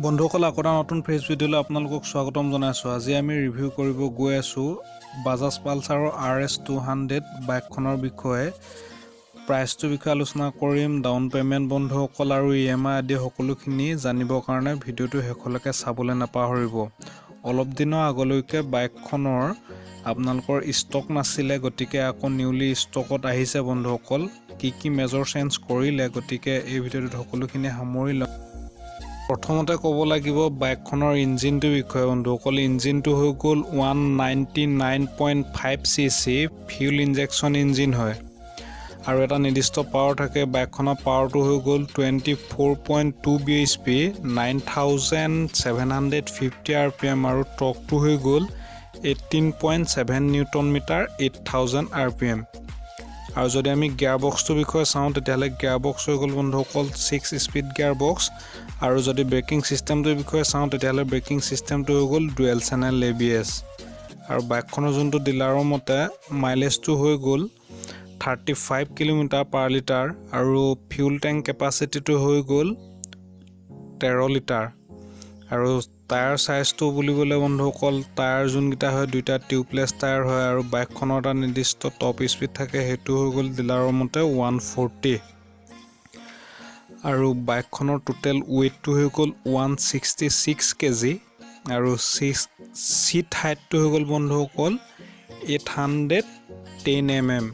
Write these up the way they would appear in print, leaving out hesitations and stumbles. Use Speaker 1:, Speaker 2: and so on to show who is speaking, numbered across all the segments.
Speaker 1: বন্ধুসকল, আকৌ এটা নতুন ফ্ৰেছ ভিডিঅ'লৈ আপোনালোকক স্বাগতম জনাইছোঁ। আজি আমি ৰিভিউ কৰিব গৈ আছোঁ বাজাজ পালচাৰৰ আৰ এছ 200 বাইকখনৰ বিষয়ে। প্ৰাইচটোৰ বিষয়ে আলোচনা কৰিম, ডাউন পে'মেণ্ট বন্ধুসকল আৰু ইএমআই আদি সকলোখিনি জানিবৰ কাৰণে ভিডিঅ'টো শেষলৈকে চাবলৈ নাপাহৰিব। অলপ দিনৰ আগলৈকে বাইকখনৰ আপোনালোকৰ ষ্টক নাছিলে, গতিকে আকৌ নিউলি ষ্টকত আহিছে। বন্ধুসকল, কি কি মেজৰ চেঞ্জ কৰিলে, গতিকে এই ভিডিঅ'টোত সকলোখিনি সামৰি ল'ম। প্ৰথমতে ক'ব লাগিব বাইকখনৰ ইঞ্জিনটোৰ বিষয়ে। বন্ধুসকল, ইঞ্জিনটো হৈ গ'ল 199.5 cc fuel injection engine হয় আৰু এটা নিৰ্দিষ্ট পাৱাৰ থাকে। বাইকখনৰ পাৱাৰটো হৈ গ'ল 24.2 BHP, 9750 RPM আৰু টৰ্কটো হৈ গ'ল 18.7 newton meter, 8000 RPM। আৰু যদি আমি গিয়াৰ বক্সটোৰ বিষয়ে চাওঁ, তেতিয়াহ'লে গিয়াৰ বক্স হৈ গ'ল বন্ধুসকল 6 স্পীড গিয়াৰ বক্স। আৰু যদি ব্ৰেকিং ছিষ্টেমটোৰ বিষয়ে চাওঁ, তেতিয়াহ'লে ব্ৰেকিং ছিষ্টেমটো হৈ গ'ল ডুৱেল চেনেল এবিএছ। আৰু বাইকখনৰ যোনটো ডিলাৰৰ মতে মাইলেজটো হৈ গ'ল 35 কিলোমিটাৰ পাৰ লিটাৰ আৰু ফিউল টেংক কেপাচিটিটো হৈ গ'ল 13 লিটাৰ। আৰু টায়াৰ চাইজটো বুলিবলৈ বন্ধুসকল, টায়াৰ যোনকেইটা হয় দুইটা টিউবলেছ টায়াৰ হয়। আৰু বাইকখনৰ এটা নিৰ্দিষ্ট টপ স্পীড থাকে, সেইটো হৈ গ'ল ডিলাৰৰ মতে 140। আৰু বাইকখনৰ টোটেল ৱেইটটো হৈ গ'ল 166 কেজি আৰু ছিট হাইটটো হৈ গ'ল বন্ধুসকল 810 mm।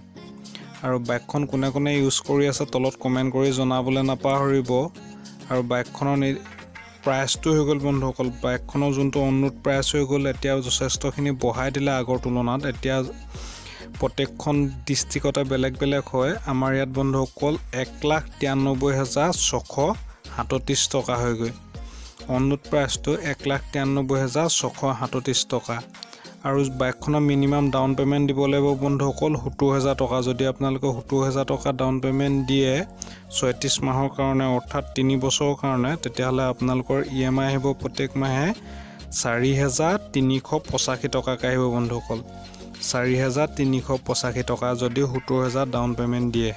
Speaker 1: আৰু বাইকখন কোনে কোনে ইউজ কৰি আছে, তলত কমেণ্ট কৰি জনাবলৈ নাপাহৰিব। আৰু বাইকখনৰ প্ৰাইচটো হৈ গ'ল বন্ধুসকল, বাইকখনৰ যোনটো অন ৰোড প্ৰাইচ হৈ গ'ল, এতিয়া যথেষ্টখিনি বঢ়াই দিলে আগৰ তুলনাত। এতিয়া প্ৰত্যেকখন ডিষ্ট্ৰিক্টতে বেলেগ বেলেগ হয়। আমাৰ ইয়াত বন্ধুসকল 1,93,637 টকা হয়গৈ। অন ৰোড প্ৰাইচটো 1,93,637 টকা। আৰু বাইকখনৰ মিনিমাম ডাউন পে'মেণ্ট দিব লাগিব বন্ধুসকল 70,000 টকা। যদি আপোনালোকে 70,000 টকা ডাউন পে'মেণ্ট দিয়ে 36 মাহৰ কাৰণে, অৰ্থাৎ 3 বছৰৰ কাৰণে, তেতিয়াহ'লে আপোনালোকৰ ইএমআই আহিব প্ৰত্যেক মাহে 4385 টকাকৈ আহিব বন্ধুসকল। 4385 টকা, যদি 70,000 ডাউন পে'মেণ্ট দিয়ে।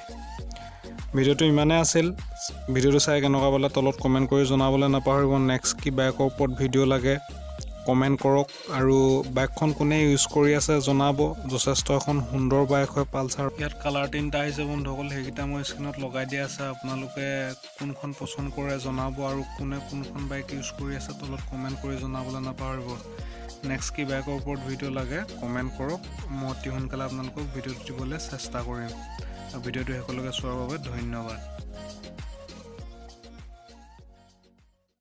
Speaker 1: ভিডিঅ'টো ইমানেই আছিল। ভিডিঅ'টো চাই কেনেকুৱা পালে, তলত কমেণ্ট কৰি জনাবলৈ নাপাহৰিব। নেক্সট কি বাইকৰ ওপৰত ভিডিঅ' লাগে, কমেণ্ট কৰক আৰু বাইকখন কোনে ইউজ কৰি আছে জনাব। যথেষ্ট এখন সুন্দৰ বাইক হয় পালচাৰ। ইয়াত কালাৰ তিনিটা আহিছে বন্ধুসকল, সেইকেইটা মই স্ক্ৰীণত লগাই দিয়া আছে। আপোনালোকে কোনখন পচন্দ কৰে জনাব আৰু কোনে কোনখন বাইক ইউজ কৰি আছে, তলত কমেণ্ট কৰি জনাবলৈ নাপাহৰিব। নেক্সট কি বাইকৰ ওপৰত ভিডিঅ' লাগে, কমেণ্ট কৰক। মই অতি সোনকালে আপোনালোকক ভিডিঅ'টো দিবলৈ চেষ্টা কৰিম। আৰু ভিডিঅ'টো শেষলৈকে চোৱাৰ বাবে ধন্যবাদ।